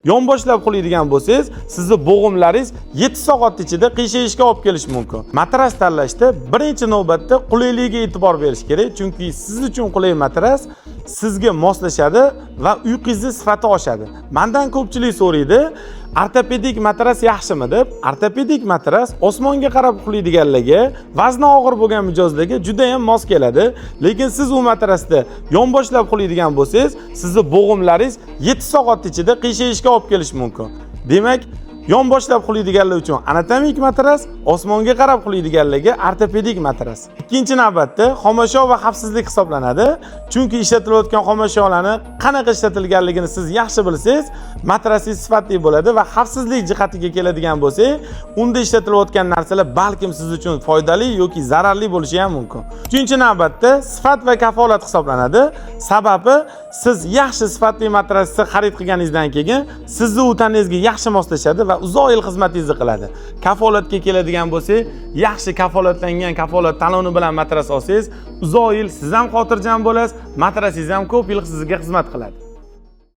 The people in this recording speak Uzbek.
Yonboshlab uxlaydigan bo'lsangiz, sizni bo'g'imlaringiz 7 soat ichida qiyshayishga olib kelishi mumkin. Matras tanlashda birinchi navbatda qulayligiga e'tibor berish kerak, chunki siz uchun qulay matras sizga moslashadi va uyqungizni sifati oshadi. Mandan ko'pchilik so'raydi, ortopedik matras yaxshimi deb. Ortopedik matras osmonga qarab uxlaydiganlarga, vazni og'ir bo'lgan mijozlarga juda ham mos keladi. Lekin siz u matrasda yonboshlab uxlaydigan bo'lsangiz, sizni bo'g'imlaringiz 7 soat ichida qiyshayishga olib kelishi mumkin. Demak, yonboshlab uxlaydiganlar uchun anatomik matras, osmonga qarab uxlaydiganlarga ortopedik matras. Ikkinchi navbatda xomashyo va xavfsizlik hisoblanadi. Chunki ishlatilayotgan xomashyolarni qanaqa ishlatilganligini siz yaxshi bilsangiz, matrasingiz sifatli bo'ladi va xavfsizlik jihatiga keladigan bo'lsak, unda ishlatilayotgan narsalar balkim siz uchun foydali yoki zararli bo'lishi ham mumkin. Uchinchi navbatda sifat va kafolat hisoblanadi. Sababi siz yaxshi sifatli matrasni xarid qilganingizdan keyin sizni u tanangizga yaxshi moslashadi va uzoq yil xizmatingizni qiladi. Kafolatga keladigan bo'lsak, yaxshi kafolatlangan kafolat taloni bilan matras olsangiz, uzoq yil siz ham xotirjam bo'lasiz, matrasingiz ham ko'p yil sizga xizmat qiladi.